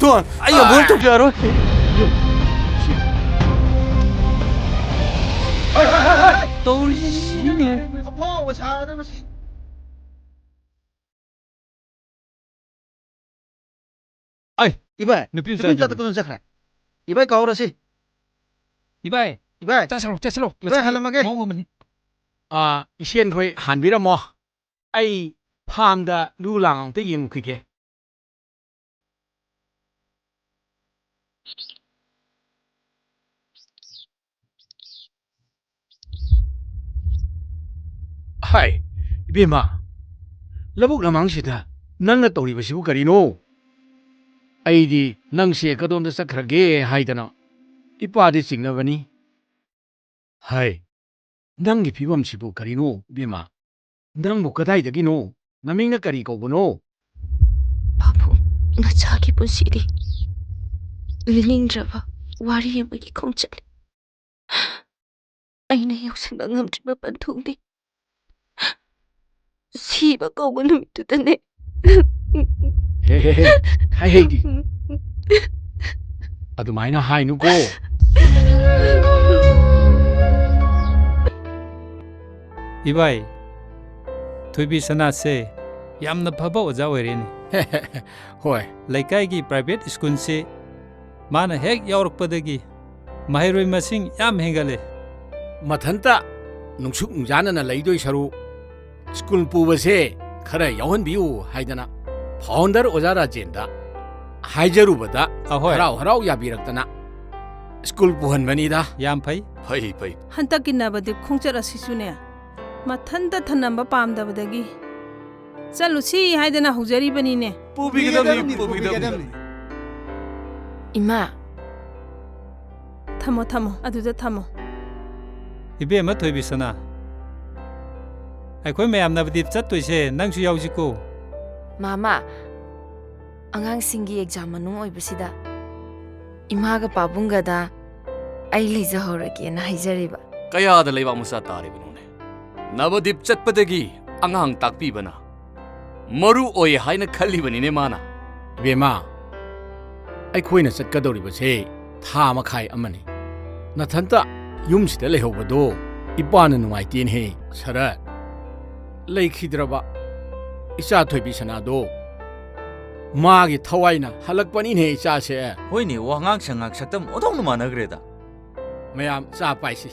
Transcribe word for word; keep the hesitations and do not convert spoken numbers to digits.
ꯊꯣꯟ, ꯑꯩ ꯑꯃꯨꯛ ꯇꯧꯖꯔꯣꯏ꯫ ꯇꯧꯔꯤꯁꯤꯅꯦ꯫ ꯑꯐꯥꯎꯕ ꯁꯥꯗꯅ ꯃꯁꯤ꯫ ꯑꯩ, ꯏꯕꯥꯏ, ꯅꯨꯄꯤ ꯅꯨꯄꯤ ꯃꯆꯥ ꯃꯆꯥ ꯆꯠꯈ꯭ꯔꯦ꯫ ꯇꯠꯇꯅ ꯆꯠꯈ꯭ꯔꯦ꯫ ꯏꯕꯥꯏ ꯀꯥꯎꯔꯁꯤ꯫ ꯏꯕꯥꯏ, ꯏꯕꯥꯏ꯫ ꯆꯠꯁꯤꯔꯣ, ꯆꯠꯁꯤꯔꯣ꯫ ꯏꯕꯥꯏ, ꯉꯁꯤ ꯍꯜꯂꯝꯃꯒꯦ꯫ ꯃꯑꯣꯡ ꯑꯃꯅꯤ꯫ ꯑꯥ, ꯏꯆꯦꯟꯈꯣꯏ ꯍꯥꯟꯕꯤꯔꯝꯃꯣ꯫ ꯑꯩ ꯐꯥꯝꯗ ꯂꯨ ꯂꯥꯡ ꯑꯝꯇ ꯌꯦꯡꯉꯨꯈꯤꯒꯦ꯫ ꯍꯥꯏ, ꯏꯕꯦꯝꯃ, ꯂꯧꯕꯨꯛ ꯂꯃꯥꯡꯁꯤꯗ ꯅꯪꯅ ꯇꯧꯔꯤꯕꯁꯤꯕꯨ ꯀꯔꯤꯅꯣ? ꯑꯩꯗꯤ ꯅꯪꯁꯦ ꯀꯗꯣꯝꯗ ꯆꯠꯈ꯭ꯔꯒꯦ ꯍꯥꯏꯗꯅ ꯏꯄꯥꯗꯤ ꯆꯤꯡꯅꯕꯅꯤ꯫ ꯍꯥꯏ, ꯅꯪꯒꯤ ꯐꯤꯕꯝꯁꯤꯕꯨ ꯀꯔꯤꯅꯣ, ꯏꯕꯦꯝꯃ? ꯅꯪꯕꯨ ꯀꯗꯥꯏꯗꯒꯤꯅꯣ? ꯅꯃꯤꯡꯅ ꯀꯔꯤ ꯀꯧꯕꯅꯣ? ꯄꯥꯕꯨꯡ, ꯅꯆꯥꯒꯤ ꯄꯨꯟꯁꯤꯗꯤ ꯂꯤꯅꯤꯡꯗ꯭ꯔꯕ ꯋꯥꯔꯤ ꯑꯃꯒꯤ ꯈꯣꯡꯆꯠꯅꯤ꯫ ꯑꯩꯅ ꯌꯧꯁꯤꯟꯕ ꯉꯝꯗ꯭ꯔꯤꯕ ꯄꯟꯊꯨꯡꯗꯤ ꯁꯤꯕ ꯀꯧꯕ ꯅꯨꯃꯤꯠꯇꯨꯗꯅꯦ꯫ ꯍꯦ, ꯍꯦ, ꯍꯦ, ꯍꯥꯏ ꯍꯩꯗꯤ꯫ ꯑꯗꯨꯃꯥꯏꯅ ꯍꯥꯏꯅꯨꯀꯣ꯫ ꯏꯕꯥꯏ, ꯊꯣꯏꯕꯤ ꯁꯅꯥꯁꯦ ꯌꯥꯝꯅ ꯐꯕ ꯑꯣꯖꯥ ꯑꯣꯏꯔꯦꯅꯦ꯫ ꯍꯣꯏ꯫ ꯂꯩꯀꯥꯏꯒꯤ private schoolꯁꯤ ꯃꯥꯅ ꯍꯦꯛ ꯌꯥꯎꯔꯛꯄꯗꯒꯤ ꯃꯍꯩꯔꯣꯏ ꯃꯁꯤꯡ ꯌꯥꯝ ꯍꯦꯟꯒꯠꯂꯦ꯫ ꯃꯊꯟꯇ ꯅꯨꯡꯁꯨꯛ ꯅꯨꯡꯖꯥꯅꯅ ꯂꯩꯗꯣꯏ ꯁꯔꯨꯛ, ꯁ꯭ꯀꯨꯜ ꯄꯨꯕꯁꯦ ꯈꯔ ꯌꯥꯎꯍꯟꯕꯤꯌꯨ ꯍꯥꯏꯗꯅ founder ꯑꯣꯖꯥ ꯔꯥꯖꯦꯟꯗ ꯍꯥꯏꯖꯔꯨꯕꯗ, ꯑꯍꯣꯏ꯫ ꯍꯔꯥꯎ ꯍꯔꯥꯎ ꯌꯥꯕꯤꯔꯛꯇꯅ ꯁ꯭ꯀꯨꯜ ꯄꯨꯍꯟꯕꯅꯤꯗ꯫ ꯌꯥꯝ ꯐꯩ꯫ ꯐꯩ, ꯐꯩ꯫ ꯍꯟꯗꯛꯀꯤ ꯅꯕꯗꯤꯞ ꯈꯣꯡꯆꯠ ꯑꯁꯤꯁꯨꯅꯦ, ꯃꯊꯟꯇ ꯊꯅꯝꯕ ꯄꯥꯝꯗꯕꯗꯒꯤ ꯆꯠꯂꯨꯁꯤ ꯍꯥꯏꯗꯅ ꯍꯧꯖꯔꯤꯕꯅꯤꯅꯦ꯫ ꯄꯨꯕꯤꯒꯗꯕꯅꯤ, ꯄꯨꯕꯤꯒꯗꯕꯅꯤ꯫ ꯏꯃꯥ꯫ ꯊꯝꯃꯣ, ꯊꯝꯃꯣ, ꯑꯗꯨꯗ ꯊꯝꯃꯣ꯫ ꯏꯕꯦꯝꯃ ꯊꯣꯏꯕꯤꯁꯅꯥ, ꯑꯩꯈꯣꯏ ꯃꯌꯥꯝ ꯅꯕꯗꯤꯞ ꯆꯠꯇꯣꯏꯁꯦ ꯅꯪꯁꯨ ꯌꯥꯎꯁꯤꯀꯣ꯫ ꯃꯥꯃꯥ, ꯑꯉꯥꯡꯁꯤꯡꯒꯤ exam ꯃꯅꯨꯡ ꯑꯣꯏꯕꯁꯤꯗ ꯏꯃꯥꯒ ꯄꯥꯕꯨꯡꯒꯗ ꯑꯩ ꯂꯩꯖꯍꯧꯔꯒꯦꯅ ꯍꯥꯏꯖꯔꯤꯕ꯫ ꯀꯌꯥꯗ ꯂꯩꯕꯥꯛ ꯃꯆꯥ ꯇꯥꯔꯤꯕꯅꯣꯅꯦ? ꯅꯕꯗꯤꯞ ꯆꯠꯄꯗꯒꯤ ꯑꯉꯥꯡ ꯇꯥꯛꯄꯤꯕꯅ ꯃꯔꯨ ꯑꯣꯏ ꯍꯥꯏꯅ ꯈꯜꯂꯤꯕꯅꯤꯅꯦ ꯃꯥꯅ꯫ ꯏꯕꯦꯝꯃ, ꯑꯩꯈꯣꯏꯅ ꯆꯠꯀꯗꯧꯔꯤꯕꯁꯦ ꯊꯥ ꯃꯈꯥꯏ ꯑꯃꯅꯤ꯫ ꯅꯊꯟꯇ ꯌꯨꯝꯁꯤꯗ ꯂꯩꯍꯧꯕꯗꯣ ꯏꯄꯥꯅ ꯅꯨꯡꯉꯥꯏꯇꯦꯅꯦꯍꯦ, ꯁꯔꯠ꯫ ꯂꯩꯈꯤꯗ꯭ꯔꯕ ꯏꯆꯥ ꯊꯣꯏꯕꯤ ꯁꯅꯥꯗꯣ ꯃꯥꯒꯤ ꯊꯋꯥꯏꯅ ꯍꯜꯂꯛꯄꯅꯤꯅꯦ, ꯏꯆꯥꯁꯦ꯫ ꯍꯣꯏꯅꯦ, ꯋꯥꯉꯥꯡ ꯁꯉꯥꯡ ꯁꯛꯇꯝ ꯑꯣꯟꯊꯣꯛꯅ ꯃꯥꯟꯅꯈ꯭ꯔꯦꯗ꯫ ꯃꯌꯥꯝ ꯆꯥ ꯄꯥꯏꯁꯤ꯫